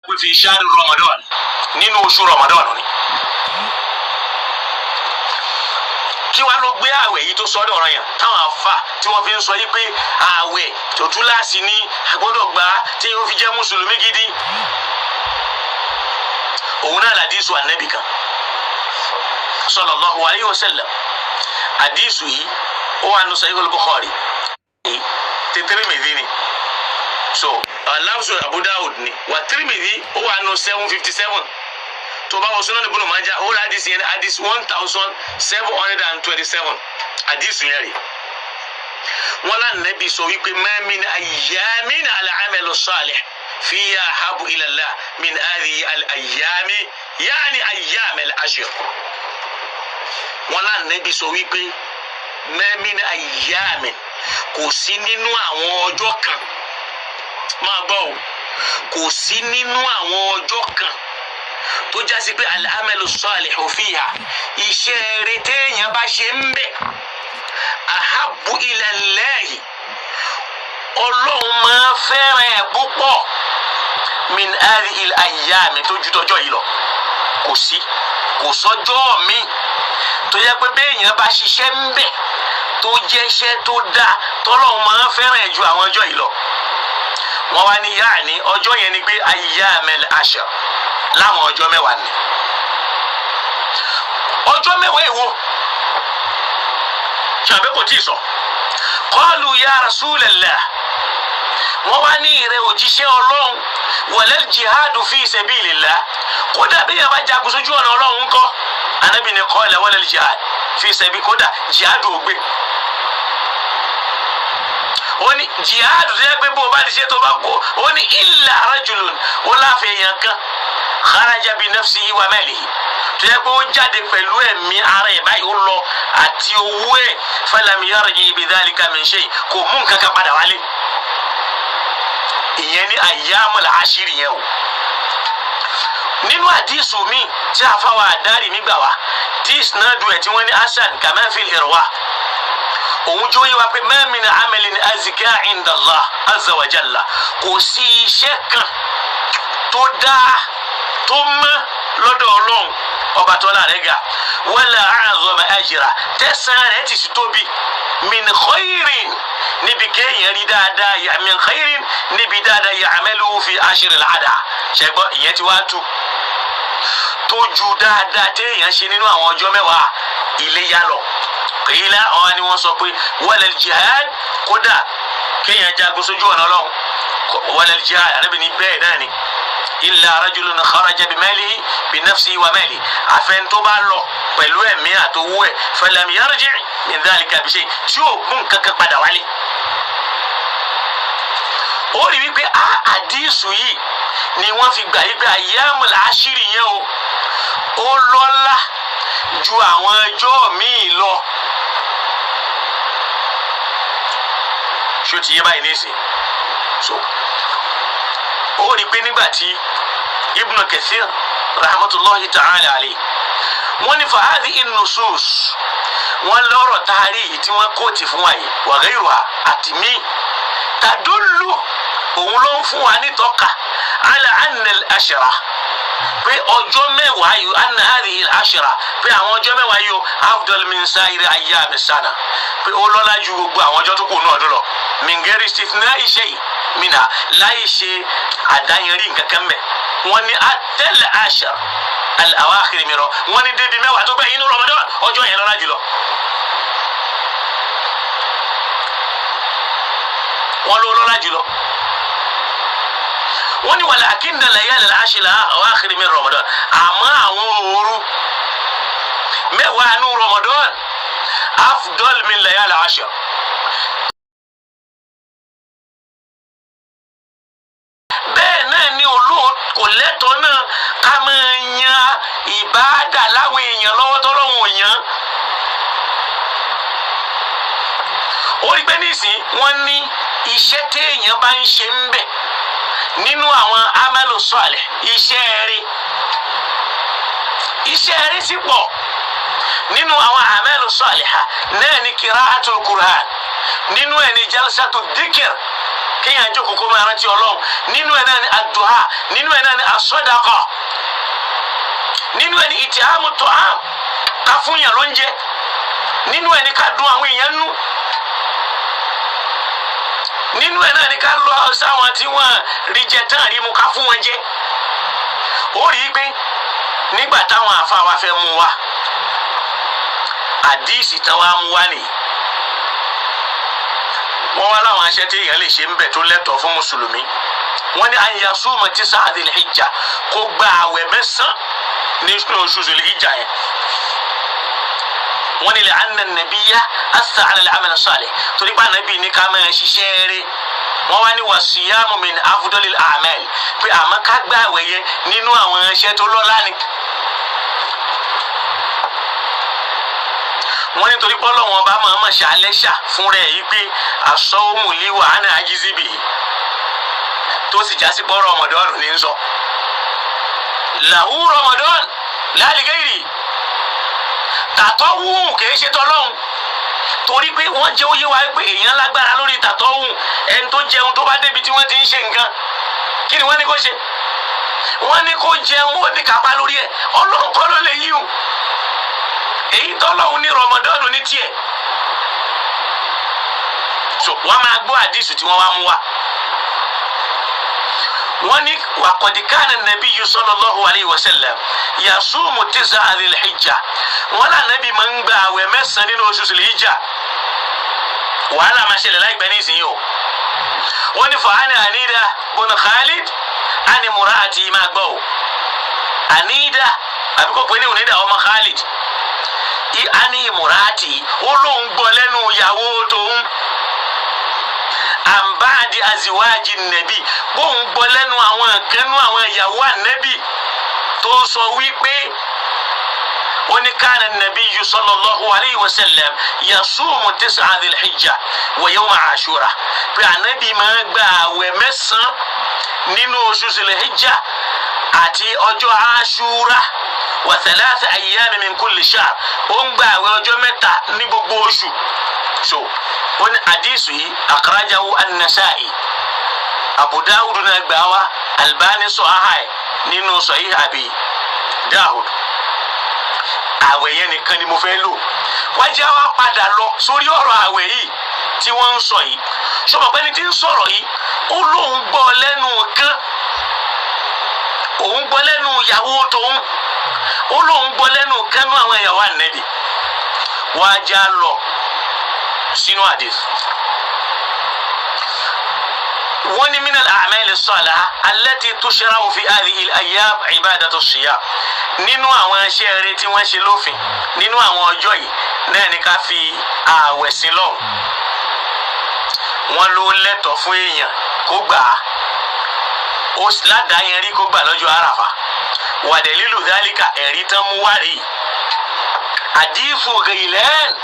Pé fi ṣáàrì Ramadan, nínú oṣù Ramadan ni. Kí wàá ló gbé àwẹ̀ yìí tó sọ́dọ̀ ọ̀ràn yẹn táwọn afa tí wọ́n fi ń sọ yìí pé àwẹ̀ tó túláàsì ní agbọ́dọ̀ gbà á tí yóò fi jẹ́ mùsùlùmí gidi? Òun náà làdísù ànábì kan sallallahu alayhi wa sallam. Àdísù yìí, ó wà nù Sahih al-Bukhari ti Tirmidhi ni. So aláwùsù Abu Dawud ni wà Tirmidhi, ó wà nù 757. Tó bá wọ Sunan Ibn Majah, ó rà àdísù yẹn, àdísù 1727. Àdísù yẹn rè wọn lànàbí sọ wípé ma min ayyamin al-amalu salih fiya ahabu ila Allah min hadhihi al-ayyami, yaani ayyam al-ashr. Wọn lànàbí sọ wípé ma min ayyamin, kò sí nínú àwọn ọjọ́ kan, máa gbọ́ o, kò sí nínú àwọn ọjọ́ kan tó jásí pé al-amalu salihu fiha, iṣẹ́ rere téèyàn bá ṣe ń bẹ̀, ahabu ila Allahi, Ọlọ́run máa fẹ́ràn ẹ̀ púpọ̀, min hadhihi al-ayyami, tó ju tọjọ́ yìí lọ. Kò sí, kò sọ́jọ́ mi tó yẹ pé béèyàn bá ṣiṣẹ́ ń bẹ̀, tó jẹ́ iṣẹ́ tó dáa, tọ́lọ́run máa fẹ́ràn ẹ̀ ju àwọn ọjọ́ yìí lọ. Wọ́n wá ní yáà ní ọjọ́ yẹn ni pé ayyamul ashr, láwọn ọjọ́ 10 ni. Ọjọ́ 10 èwo ṣàbẹ́ kò tí ì sọ? Qalu ya Rasulallah, wọ́n wá ní ìrẹ òjíṣẹ́ Ọlọ́run, walal jihadu fi sabilillah, kódà bí yàrá jagun sójú ọ̀nà Ọlọ́run ńkọ́? Ànábì ní qala walal jihad fi sabil, kódà jihadu ò gbé. Ó ní jihadu tó yẹ pé bó o bá ti ṣe tó bá kó, ó ní illa rajulun, ó láfẹ̀ẹ́ yẹn kan, kharaja bi nafsihi wa malihi, tó yẹ pé ó jáde pẹ̀lú ẹ̀mí ara ẹ̀ báyìí, ó lọ àti owó ẹ̀, falam yarji bi dhalika min shay, kò mú nǹkan kan padà wálé. Ìyẹn ní ayyamul ashiri yẹn o. Nínú àdìsù mi tí a fa wa àdárì mi gbà wá, tí isnadu ẹ̀ tí wọ́n ní hasan kama fil irwa, òun jó yé wa pé ma min amalin azka inda Allah azza wa jalla, kò sí iṣẹ́ kan tó dáa tó mọ́ lọ́dọ̀ Ọlọ́run ọba tọ́lá rẹ̀ ga, wala a'zama ajra, tẹ̀sán rẹ̀ ti sì tóbi, min khairin, níbi kéèyàn rí dáadáa, min khairin, níbi dáadáa, ya'maluhu fi ashril adha. Ṣẹgbọ́ ìyẹn ti wá tú tó ju dáadáa téèyàn ṣe nínú àwọn ọjọ́ 10 iléyá lọ. Qila, ọ̀hún ni wọ́n sọ pé walal jihad, kódà kéèyàn jagun sójú ọ̀nà Ọlọ́run, walal jihad? Ànábì ní bẹ́ẹ̀ náà ni, illa rajulun kharaja bi malihi, bi nafsihi wa malihi, àfẹn tó bá lọ pẹ̀lú ẹ̀mí àtowó ẹ̀, falam yarji' min dhalika bi shay, tí yóò gún kankan padà wálé. Ó rí wípé a àdísù yìí ni wọ́n fi gbà wípé ayyamul ashiri yẹn o, ó lọ́lá ju àwọn ọjọ́ míì lọ. Ṣó ti yé báyìí nísìn? So ó rí pé nígbà tí Ibn Kathir rahmatulahi ta'ala alayhi, wọ́n ní fahadi in-nusus, wọ́n lọ́rọ̀ taari yìí tí wọ́n kóòtì fún wa yìí, wa ghayruha, àti mí, tadullu, òun ló ń fún wa nítọ́ka, ala anna al-ashra, pé ọjọ́ 10 yìí, anna hadhihi al-ashra, pé àwọn ọjọ́ 10 yìí o, afdal min sa'iri ayyami sana, pé ó lọ́lá ju gbogbo àwọn ọjọ́ tó kù náà ọdún lọ, min ghairi istithna'i shay minha, láì ṣe àdáyanrí nǹkan kan mẹ́. Wọ́n ní atẹ́lẹ̀ ashra al-awakhir mìíràn, wọ́n ní débi 10 tó gbẹ̀yìn inú Ramadan, ọjọ́ yẹn lọ́lá jùlọ. Wọ́n ló lọ́lá jùlọ. Wọ́n ní walakinna layali al-ashri al-awakhir min Ramadan, àmọ́ àwọn òru 10 nínú Ramadan, afdal min layali al-ashr. Bẹ́ẹ̀ náà ni olóò kò lẹ́tọ̀ọ́ náà ká máa yan ìbáàdà láwọn èèyàn lọ́wọ́ tọ́lọ́hún ò yàn. Ó rí pé nísìn wọ́n ní iṣẹ́ téèyàn bá ń ṣe ń bẹ̀ nínú àwọn amalu salih, iṣẹ́ rí, iṣẹ́ rí sì pọ̀ nínú àwọn amalu salihah náà ní qira'atul Qur'an, nínú ẹ̀ ní jalsatu dhikr, kéèyàn Kéèyàn jókòó kó máa rántí Ọlọ́run. Nínú ẹ̀ náà ni àdúà. Nínú ẹ̀ náà ni àsọdàkọ. Nínú ẹ̀ ni ìtìhámù tọ́hám, ká fún yàn lóúnjẹ. Nínú ẹ̀ ni ká dùn àwọn èèyàn nú. Nínú ẹ̀ náà ni ká lọ sáwọn tí wọ́n rí jẹ tán rí mu, ká fún wọn jẹ. Ó rí i pé nígbà táwọn àfa wa fẹ́ mú wa, àdíìsì tán wa mú wa nìyí. Wọ́n wá láwọn aṣẹ́ tí èèyàn lè ṣe ń bẹ̀ tó lẹ́tọ̀ọ́ fún mùsùlùmí. Wọ́n ní an yasuma tisa dhil hijja, kó gba àwẹ̀ 9 ní oṣù dhil hijja yẹn. Wọ́n ní li'anna an-nabiyya atha 'ala al-'amal as-salih, torí pé ànábì ní ká máa ṣiṣẹ́ rẹ̀. Wọ́n wá ní wa siyamu min afdalil a'mal, pé àmọ́ ká gba àwẹ̀ yẹn nínú àwọn iṣẹ́ tó lọ́lá ni. Wọ́n nítorí pọ́lọ́ wọn bá máa ma ṣàlẹ́ ṣà fún rẹ̀ yìí pé asọ́wọ́mù liwa ana ajizibi, tó sì jásí pọ́ Ramadan ní sọ làwù Ramadan láàlìgẹ́rì tàtọ́ wù kìí ṣe tọ́lọ́hún, torí pé wọ́n jẹ́ oyé wa pé èèyàn lágbára lórí tàtọ́ wù. Ẹni tó jẹun tó bá débi tí wọ́n ti ń ṣe nǹkan, kí ni wọ́n ní kó ṣe? Wọ́n ní kó jẹun, ó ní kápá lórí ẹ̀. Ọlọ́run kọ́ ló lè yí o, èyí tọ́lọ́hún ní Ramadan ní tiẹ̀. So wọ́n máa gbọ́ àdìsù tí wọ́n wá mú wa. Wọ́n ní waqad kana an-nabiyyu sallallahu alayhi wa sallam yasumu tis'a dhil hijja. Wọ́n là nàbí máa ń gba àwẹ̀ 9 nínú oṣù dhil hijja. Wàhálà máa ṣẹlẹ̀ láìpẹ́ nísìnyí o. Wọ́n ní fa'ani Anida bun Khalid ani mura'ati, máa gbọ́ o. Anida àbí kò pé ní Anida ọmọ Khalid ani mura'ati, ó lóun gbọ́ lẹ́nu ìyàwó tòun àǹbáàdì aziwájì nẹ̀bí, bóun gbọ́ lẹ́nu àwọn kẹ́nu àwọn ìyàwó ànẹ́bí tó sọ wípé ó ní kana nabiyyu sallallahu alayhi wa sallam yasumu tis'a dhil hijja wa yawma ashura, pé ànẹ́bí máa gba àwẹ̀ 9 nínú oṣù dhil hijja àti ọjọ́ ashura wa thalatha ayyami min kulli shahr, ó ń gba àwẹ̀ ọjọ́ 3 ní gbogbo oṣù. So wọ́n ní àdìsù yìí akhrajahu an-Nasa'i, Abu Dawud náà gbà wá, Albani sọ aha ẹ̀ nínú Sahih Abi Dawud. Àwẹ̀ yẹn nìkan ni mo fẹ́ lò. Wọ́n jẹ́ wá padà lọ sórí ọ̀rọ̀ àwẹ̀ yìí tí wọ́n ń sọ yìí. Sọmọ pẹ́ni tí ń sọ̀rọ̀ yìí, ó lóun gbọ́ lẹ́nu kan, òun gbọ́ lẹ́nu ìyàwó tòun, ó lóun gbọ́ lẹ́nu kánú àwọn ìyàwó ànẹ́bì. Wọ́n á já lọ sínú hadith. Wọ́n ní minal a'mal as-salihah allati tushra'u fi hadhihi al-ayyam ibadatu as-siyam. Nínú àwọn iṣẹ́ rere tí wọ́n ṣe lófin nínú àwọn ọjọ́ yìí náà ní ká fi ààwẹ̀ sí lọ́hùn. Wọ́n ló lẹ́tọ̀ọ́ fún èèyàn kó gbà á, ó ládàá yẹn rí kó gbà lọ́jọ́ Àràfà. Wa dalilu dhalika, ẹ̀rí tán mú wá rèé. Hadithu Ghaylan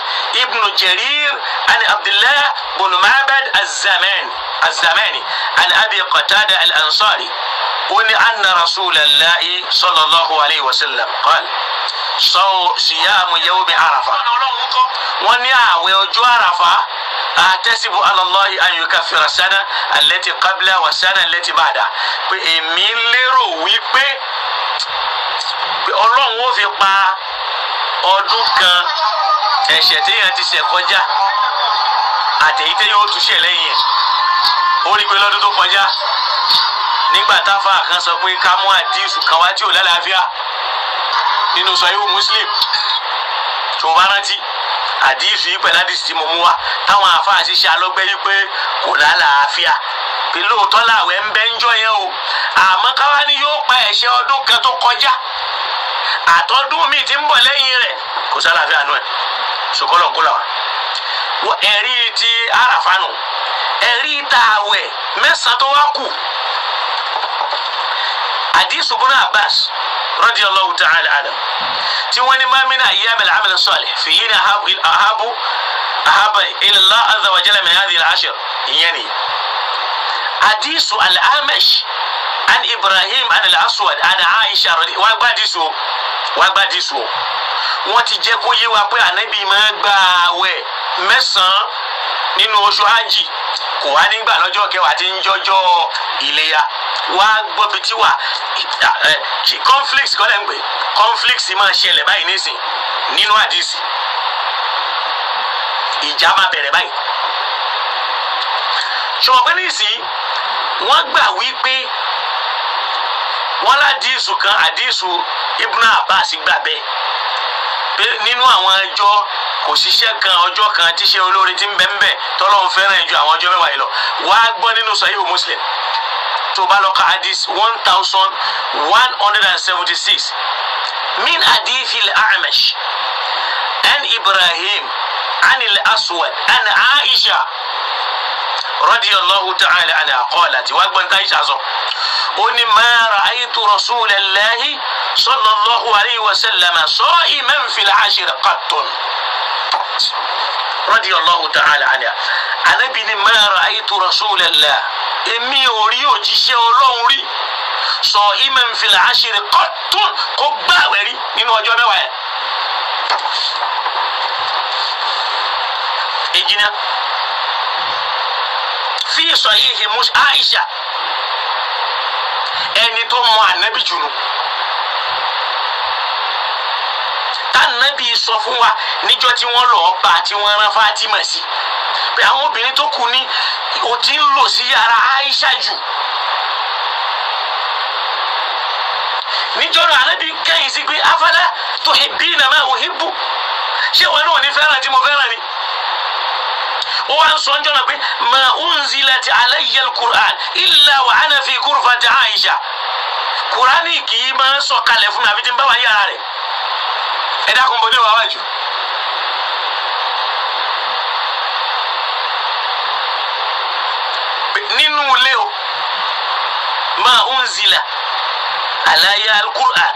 ibn Jarir an Abdullah bin Ma'bad az-Zamani an Abi Qatada al-Ansari wani anna Rasulallahi sallallahu alayhi wa sallam qala siyamu yawmi Arafa. Wọ́n ní ààwẹ̀ ọjọ́ Àràfà ahtasibu ala Allahi an yukaffira sana allati qabla wa sana allati ba'da, pé èmi lérò wípé Ọlọ́run ó fi pa ọdún kan ẹ̀ṣẹ̀ téèyàn ti ṣẹ̀ kọjá àtẹ̀yí téèyàn ó tún ṣẹ̀ lẹ́yìn ẹ̀. Ó rí i pé lọ́dún tó kọjá nígbà táfà kan sọ pé ká mú àdísù kan wá tí ò lálàáfíà nínú Sahih Muslim, tó bá rántí àdísù yìí pẹ̀lú àdísù tí mo mú wá táwọn àáfàá ṣiṣẹ́ alọ́gbẹ́ yìí pé kò lálàáfíà, pé lóòótọ́ làwẹ̀ ń bẹ́ ń jọ yẹn o, àmọ́ káwá ni yóò pa ẹ̀ṣẹ̀ ọdún kan tó kọjá àtọ́dún mi ti ń bọ̀ lẹ́yìn rẹ̀, kò sálàáfíà nù ẹ̀. Sokolo ńkọlọ wa ẹ̀rí ti Àràfà nù, ẹ̀rí ta àwẹ̀ 9 tó wá kù. Hadisu ibn Abbas radiyallahu ta'ala anhu tí wọ́n ní ma min ayyamil amal salih fihina ahabu ila Allah azza wa jalla min hadhihi al-ashr. Ìyẹn ni hadisu al-Amash an Ibrahim an al-Aswad an Aisha wọ́n gbá hadisu, wọ́n gbá hadisu. Wọ́n ti jẹ́ kó yé wa pé ànábì máa gba àwẹ̀ 9 nínú oṣù hajj, Kò wá nígbà lọ́jọ́ kẹwàá tí ń jọjọ́ iléyá. Wá gbọ́ bí tí wà conflict kọ́ lẹ́ ń pè, conflict máa ṣẹlẹ̀ báyìí nísìn nínú àdìsí, ìjà máa bẹ̀rẹ̀ báyìí. Ṣùgbọ́n pé nísìn wọ́n gbà wípé wọ́n ládìsù kan, àdìsù Ibn Abbas gbà bẹ́ẹ̀ pé nínú àwọn ọjọ́ kò ṣiṣẹ́ kan, ọjọ́ kan tíṣe olóore tí ń bẹ ń bẹ tọ́lọ́run fẹ́ràn ju àwọn ọjọ́ mẹ́wàá yìí lọ. Wá gbọ́ nínú Sahih Muslim, tó bá lọ ka hadith 1176 min hadithi al-A'mash an Ibrahim an al-Aswad an Aisha radiyallahu ta'ala anha qalat. Wá gbọ́n tá Aisha sọ, ó ní ma ra'aytu rasulallahi sallallahu alayhi wa sallam sa'iman fil ashri qattun radiyallahu ta'ala anha. Anabi ni ma ra'aytu rasulallah, èmi ò rí òjíṣẹ́ Ọlọ́run rí sa'iman fil ashri qattun kó gbààwẹ̀ rí nínú ọjọ́ mẹ́wàá yẹn. Engineer fi sahihi Aisha, ẹni tó mọ anabi jùlọ, tànàbí sọ fún wa níjọ́ tí wọ́n lọ bá tí wọ́n rán Fatima sí pé àwọn obìnrin tó kù ní o ti ń lò sí yàrá Aisha jù. Níjọ́ náà anabi kẹ́yìn sí pé afala tuhibbina ma uhibbu, ṣé wọn náà ní fẹ́ràn tí mo fẹ́ràn ni? Ó wá ń sọ ńjọ́ náà pé ma unzilat alayya al-Qur'an illa wa ana fi ghurfati Aisha. Kùránì kì í máa ń sọ̀kalẹ̀ fún mi àfi tí ń bá wà yàrá rẹ̀. Ẹ dákun bọ́ ní wàá wájú. Nínú ilé o, ma unzila alayya al-Qur'an,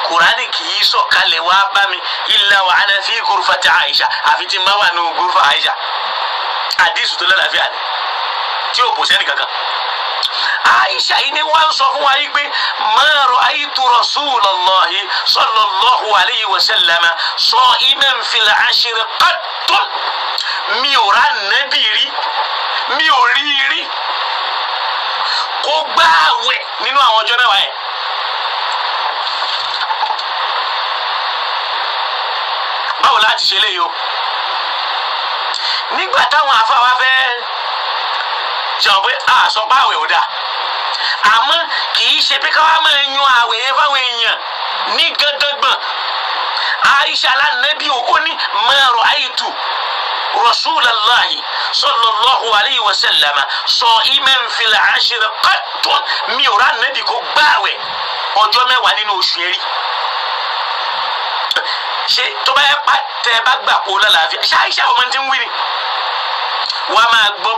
Kùránì kì í sọ̀kalẹ̀ wá bá mi illa wa ana fi ghurfati Aisha, àfi tí ń bá wà nínú ghurfa Aisha. Àdìsù tó lálàáfíà ni tí o kò sẹ́ni kankan. Aisha yìí ni wọ́n sọ fún wa yìí pé ma ra'aytu rasulallahi sallallahu alayhi wa sallam sa'iman fil ashri qattun, mi ò rà nẹ́bì rí, mi ò rí rí kó gbààwẹ̀ nínú àwọn ọjọ́ mẹ́wàá yẹn. Báwo láti ṣe léyìí o? Nígbà táwọn afáwa fẹ́ sọ pé àsọ pé àwẹ̀ ò dáa, àmọ́ kì í ṣe pé káwá máa yan àwẹ̀ yẹn fáwọn èèyàn ní gándangbọ̀n. Aisha alánàbí ó ní ma ra'aytu rasulallahi sallallahu alayhi wa sallam sa'iman fil ashri qattun, mi ò rà nàbí kó gbààwẹ̀ ọjọ́ mẹ́wàá nínú oṣù yẹn rí. Ṣe tó bá yẹ pa tẹ bá gbà kó lálàáfíà, ṣáìṣà ọmọ tí ń wí ni wọ́n á máa gbọ́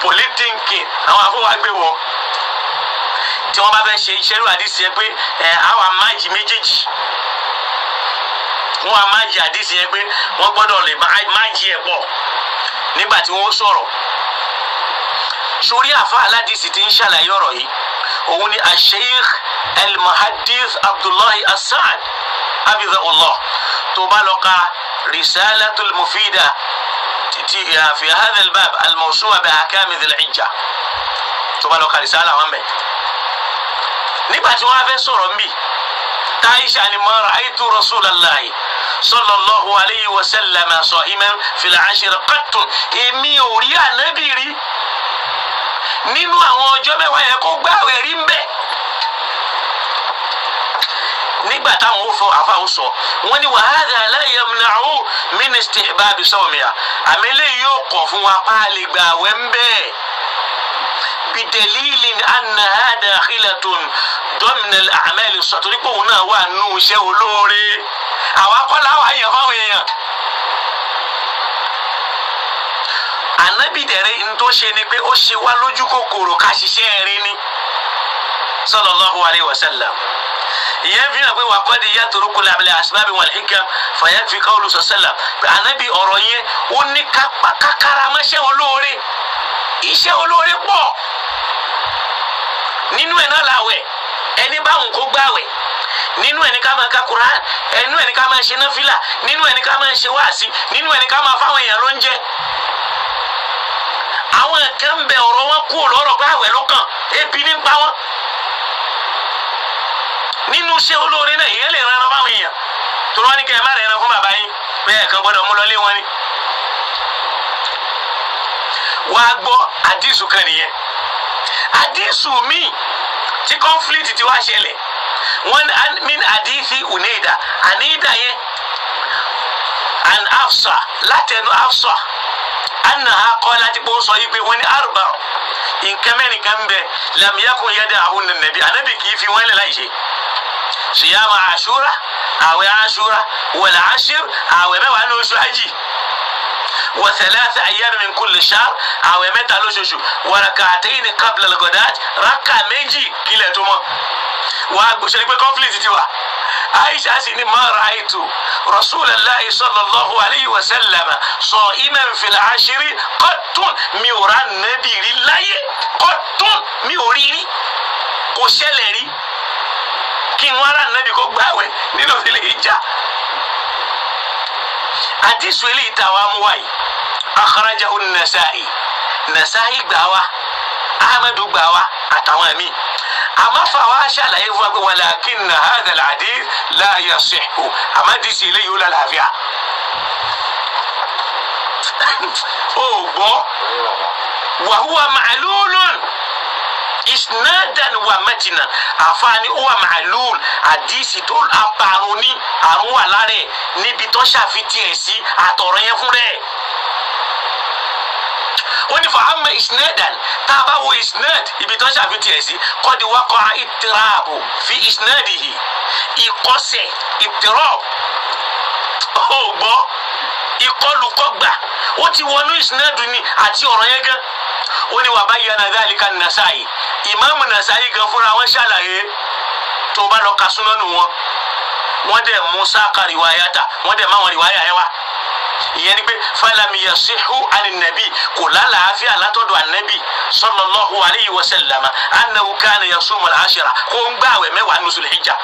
pọlitínkì àwọn afọwágbé wọ tí wọ́n bá fẹ́ ṣe iṣẹ́ àdìsí yẹn pé ẹ àwọn amájì méjèèjì, wọ́n amájì àdìsí yẹn pé wọ́n gbọ́dọ̀ lè májì ẹ̀ pọ̀ nígbà tí wọ́n sọ̀rọ̀. Sórí àfa aládìsí ti ń ṣàlàyé ọ̀rọ̀ yìí, òun ni asheikh el-muhaddith Abdullahi As-Sa'ad abidahullah. Tó bá lọ ka risalatul mufida fi hadha al-bab al-mawsu'a bi ahkam dhil hijja, tó bá lọ ka risala wọn bẹ. Nígbà tí wọ́n fẹ́ sọ̀rọ̀ nbí, Aisha ni ma ra'aytu rasulallahi sallallahu alayhi wa sallam sa'iman fil ashri qattun, èmi ò rí ànábì rí nínú àwọn ọjọ́ mẹ́wàá yẹn kó gbààwẹ̀ rí ń bẹ. Nígbà táwọn ò fọ àfàwọn sọ wọn ni wa hadha la yamna'u min istihbabi sawmiha, àmì eléyìí yóò kọ̀ fún wa pa lè gbààwẹ̀ ń bẹ. Bidalilin annaha dakhilatun domina al-a'mal as-salihah, torí pé òun náà wà nù iṣẹ́ olóore, àwa kọ́ làwọn àyàn fáwọn èèyàn. Ànábì dẹ̀rẹ̀ ń tó ṣe ni pé ó ṣe wá lójú kòkòrò ká ṣiṣẹ́ rí ni sallallahu alayhi wa sallam. Ìyẹn fi hàn pé wà kọ́ di yatruku al-asbab wal-hikam fayakfi qawlu sallam. Ànábì ọ̀rọ̀ yẹn ó ní kákàrà mọ́ṣẹ́ olóore, iṣẹ́ olóore pọ̀ nínú ẹ̀ náà làwẹ̀, ẹni báwọn kó gbàwẹ̀, nínú ẹ̀ ní ká máa ka Quran, nínú ẹ̀ ní ká máa ṣe náfìlà, nínú ẹ̀ ní ká máa ṣe wáàsí, nínú ẹ̀ ní ká máa fáwọn èèyàn lóúnjẹ. Àwọn kan bẹ, ọ̀rọ̀ wọn kú lọ́rọ̀ pé àwẹ̀ ló kàn, ebi ní pa wọn. Nínú iṣẹ́ olóore náà, ìyẹn lè ran ẹran fáwọn èèyàn tó wọ́n ní kẹ́ ẹ má rẹ̀ ẹran fún bàbá yín bẹ́ẹ̀ kan gbọ́dọ̀ mú lọlé wọn ni. Wàá gbọ́ àdìsù kan nìyẹn. Àdìsù míì tí conflict ti wá ṣẹlẹ̀, wọ́n min àdìsí Uneida, Aneida yẹn, an Afsa, látẹnu Afsa, annaha qalat, kó sọ yìí pé wọ́n ní arba, nǹkan mẹ́rin kan bẹ, lam yakun yada'uhunna nàbí, ànábì kì í fi wọ́n lẹ̀ láì ṣe: siyama Ashura, àwẹ̀ Ashura, wal ashir, àwẹ̀ 10 ní oṣù hajj, wa thalatha ayyam min kulli shahr, àwẹ̀ 3 lóṣooṣù, wa rak'atayn qabla al-ghadat, rákà 2 kílẹ̀ tó mọ́. Wà á gbèsè pé conflict ti wà. Aisha sì ní ma ra'aytu Rasulallahi sallallahu alayhi wa sallam sa'iman fil ashri qattun, mi ò rà nẹ́bì rí láyé, qattun, mi ò rí rí, kò ṣẹlẹ̀ rí kí n wá rà nẹ́bì kó gbààwẹ̀ nínú ilé ìjà. Àdìsù eléyìí tá a wá mú wáyé, akhrajahu Nasa'i, Nasa'i gbà wá, Ahmadu gbà wá, àtàwọn ẹ̀mí. Àmọ́ fàwa ṣàlàyé fún wa pé walakinna hadha al-hadith la yasihhu, àmọ́ àdìsù eléyìí ó lálàáfíà. Ó gbọ́, wa huwa ma'lulun isnadan wa matinan. Àfààní ó wà ma'lul, àdìsí tó aparun ní àrùn wà lára ẹ̀ níbi tó ṣàfitì ẹ̀ sí àtọ̀rọ̀ yẹn fún rẹ̀. Ó ní fàámà isnadan, tá a bá wo isnad ibi tó ṣàfitì ẹ̀ sí, qad waqa'a ittirabu fi isnadihi, ìkọsẹ̀ ittirab, ó gbọ́, ìkọlùkọgbà ó ti wọnú isnadu ni àti ọ̀rọ̀ yẹn gan. Ó ní wa bayyana dhalika an-Nasa'i, ìmáàmù Nasa'i gan fúnra wọn ṣàlàyé. Tó bá lọ ka súnánù wọn, wọ́n dẹ̀ musa ka riwayata, wọ́n dẹ̀ máwọn riwaya yẹn wá. Ìyẹn ni pé falam yasihu ani nabi, kò lálàáfíà látọ̀dọ̀ anabi sallallahu alayhi wa sallam, annahu kana yasumu al-ashira, kó ń gbààwẹ̀ 10 ní Zul Hijja,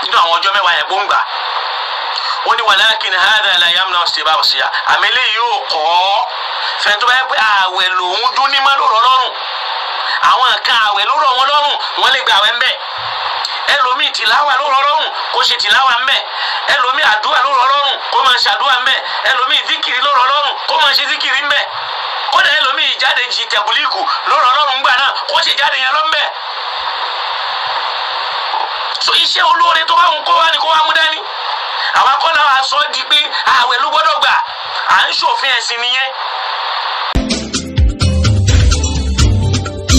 nínú àwọn ọjọ́ 10 yẹn kó ń gbà. Ó ní walakin hadha la yamna istihbab siyam, àmì eléyìí yóò kọ́ fẹ́ntọ́ bá yẹ pé ààwẹ̀ lòún dún ní má lórọ̀ lọ́rùn. Àwọn nǹkan ààwẹ̀ ló rọ̀ wọ́n lọ́rùn, wọ́n lè gba àwẹ̀ ńbẹ̀. Ẹlòmíì tìláwà ló rọ̀ lọ́rùn, kó ṣe tìláwà ńbẹ̀. Ẹlòmíì àdúrà ló rọ̀ lọ́rùn, kó máa ṣàdúrà ńbẹ̀. Ẹlòmíì díkìrì ló rọ̀ lọ́rùn, kó máa ṣe díkìrì ńbẹ̀. Kódà ẹlòmíì jáde jì tẹ̀bùlíkù ló rọ̀ lọ́rùn ńgbà náà, kó ṣe jáde yẹn lọ́nbẹ̀. So iṣẹ́ olóore tó bá ń kó wá ni kó wá mú dání. Àwọn akọ́lá wa sọ di pé ààwẹ̀ ló gbọ́dọ̀ gbà, à ń ṣòfin ẹ̀sìn nìyẹn.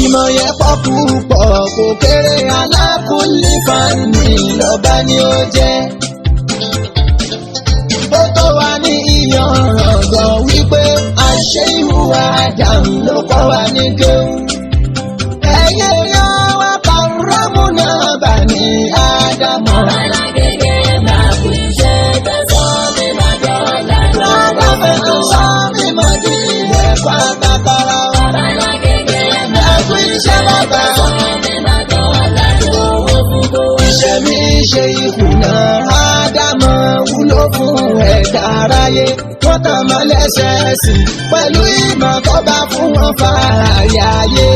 Ìmọ̀ yẹn pọ̀ púpọ̀, kò kéré, alákùnlé fani lọ́ba ni ó jẹ́. Ó tó wa ní ìyànràn wípé àṣẹ ìhùwà Ádámù ló kọ́ wa ní kéwù. Ẹyẹ yọ wá kàrámù náà bà ní Ádámù. Alágége máa kú iṣẹ́ tẹ̀sán mi máa dọ́là. Lọ́dọ̀ tó sọ mímọ́ di ilẹ̀ pátákárá wa. Alágége máa Ẹ kú iṣẹ́ bàbá. tẹ̀sán mi máa dọ́là. Owó fún kó. Iṣẹ́ mi ṣe ìkùnà Ádámọ̀ wúlò fún ẹ̀dá aráyé. Wọ́n tàn mọ́ lẹ́sẹ̀ẹ́sì pẹ̀lú ìmọ̀ tó bá fún wọn fààyè ayé.